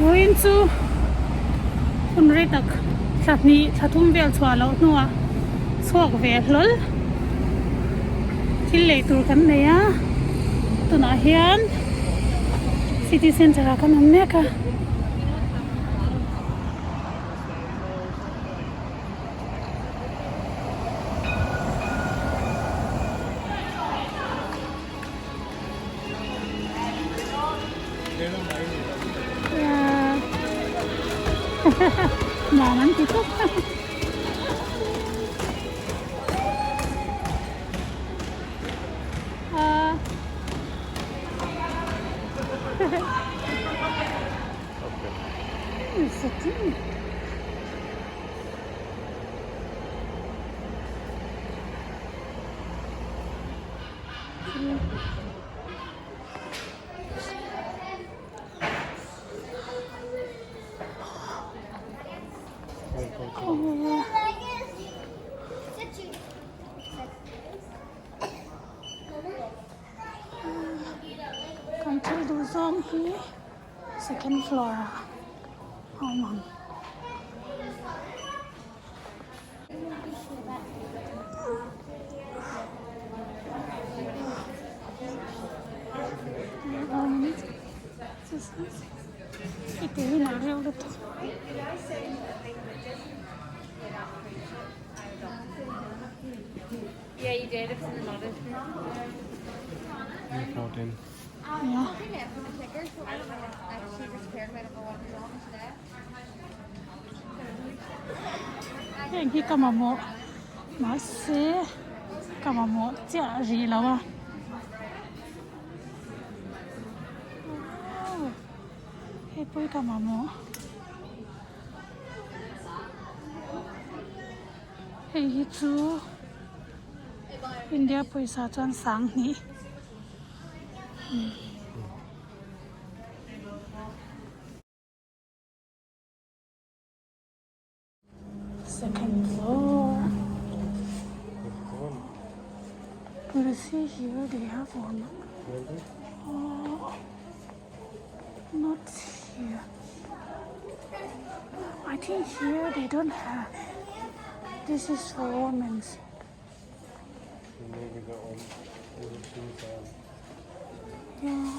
Vawiin chu hun rei tak thla hnih thla thum vel chhuah loh hnuah chhuak ve hlawl thil lei tur kan nei a tunah hian city center ah kan awm mek a. Nuam an ti tawp a. Kan thil duh zawng hi second floor ah a awm ang. Heng hi ka mamawh mahse ka mamawh chiah rih lo a hei pawh hi ka mamawh hei hi chu India pawisa chuan sanghnih. Second floor. But you see here they have one. Oh, not here. I think here they don't have. This is for women's. Maybe that one. The shoes on. Yeah.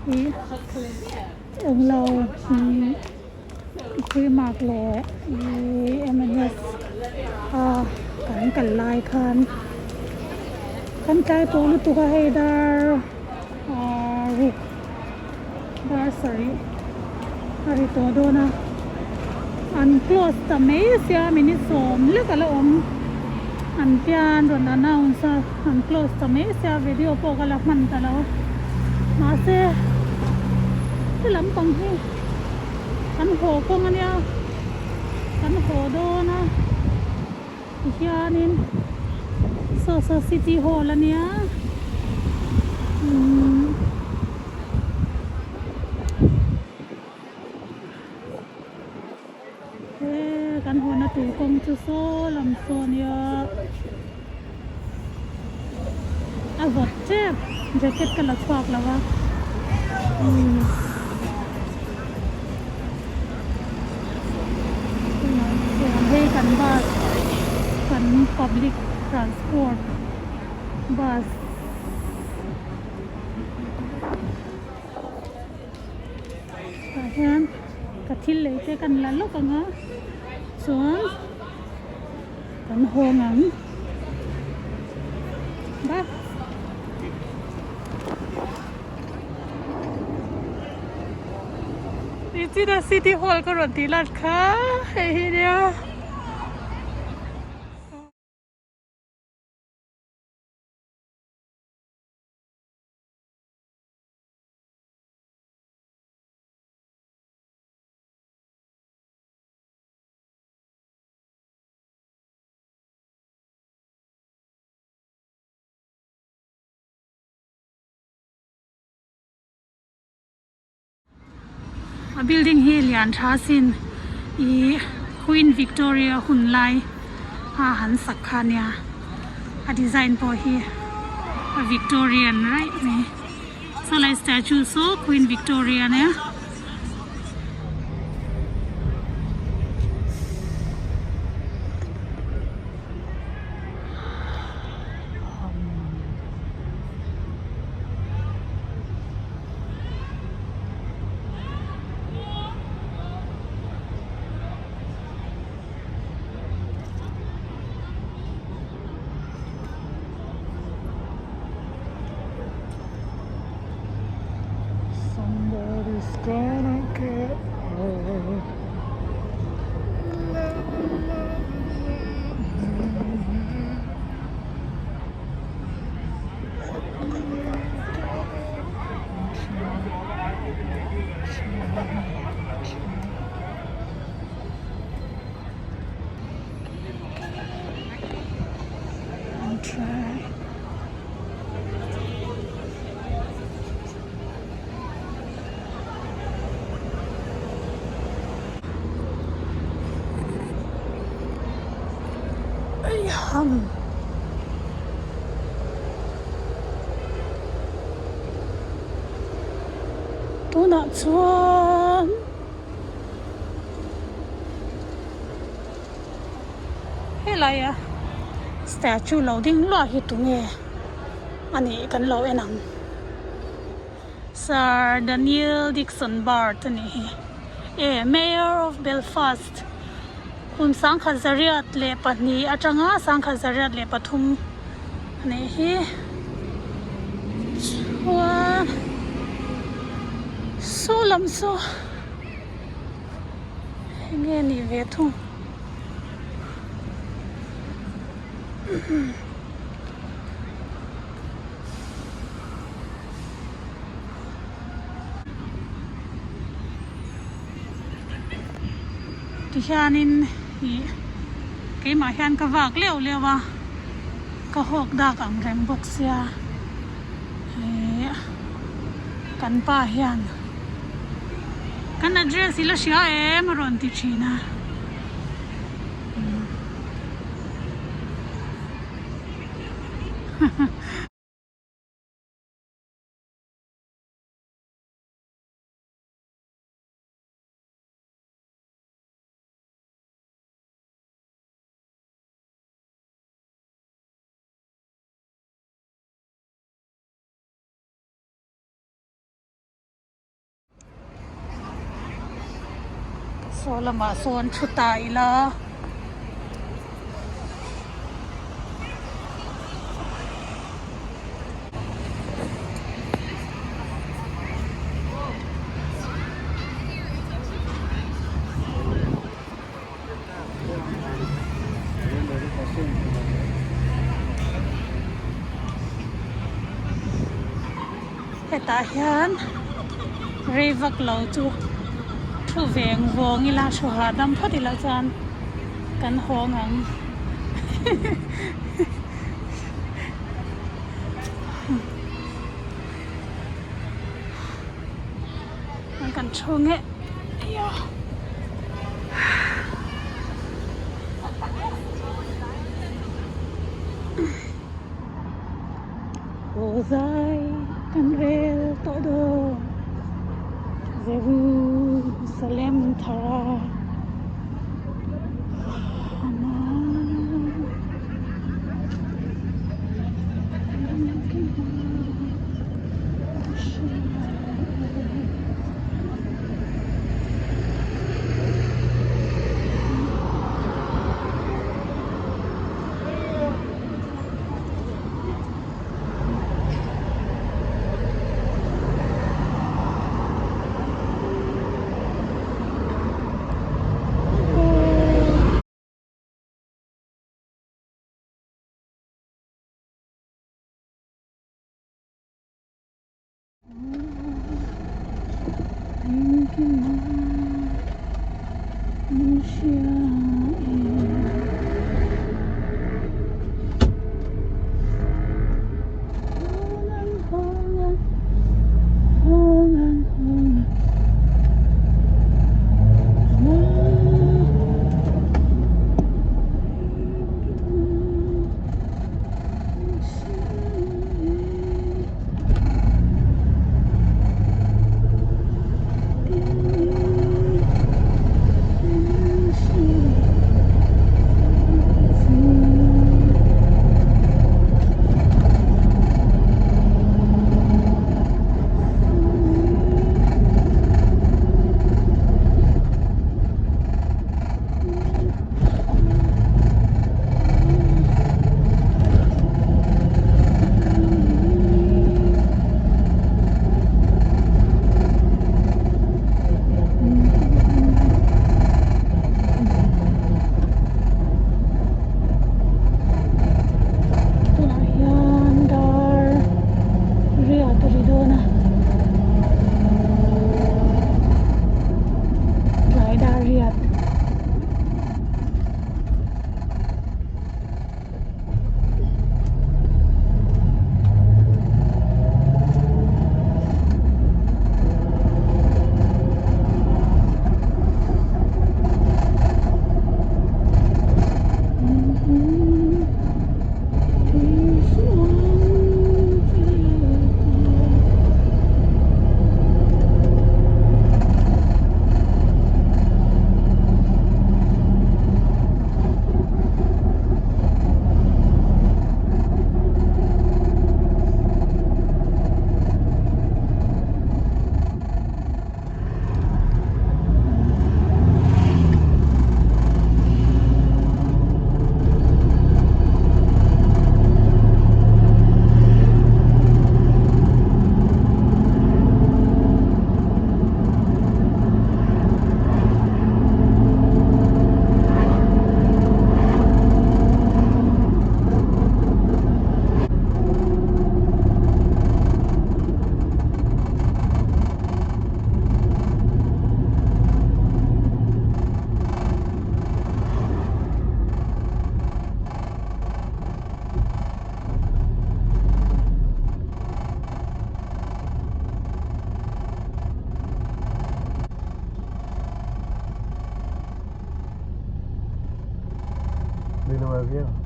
Ih englo Primark leh ih M&S a kan kal lai khan kan tlai tawh lutuk a hei dar ah ruk dar sarih a ri tawh dawn a an close ta mai sia minute sawm lek a la awm an pian rawn announce a an close ta mai sia video pawh ka la hman ta lo mahse he lampang hi kan haw kawng a nia kan haw dawn a tihianin saw saw city hall a nia umm. He kan hawhna tur kawng chu saw lam saw nia a vawt tep jacket ka la chhuak lo a umm tunah chuan hei kan bus kan public transport bus. Tah hian ka thil lei te kan la lawk ang a chuan kan hawng ang ba Nichina city hall ka rawn tih lat kha hei hi nia. A building hi lian tha sin ih Queen Victoria hun lai a han sak kha ania a design pawh hi a Victorian raih mai sawlai statue saw Queen Victoria ania. Somebody's gonna get hurt. Tunah chuan helaia statue lo ding luah hi tunge a nih kan lo en ang. Sir Daniel Dixon Burt a nih hi. E Mayor of Belfast kum 1902 atanga 1903 a nih hi. Chuan saw lam saw enge a nih ve thung. Tihianin ih keimah hian ka vak leuh leuh a ka hawk dak ang reng bawk sia ih kan pa hian kan address hi la hria em a rawn ti thin a. Saw lamah sawn thu ta ila. Hetah hian rei vak lo chu thu veng vawng ila thu hahdam phawt ila chuan kan hawng ang. Kan thu nge Aw zai kan rel tawh dawn Jerusalem thar a Engkima min hria em. pariat. Do you know where we are?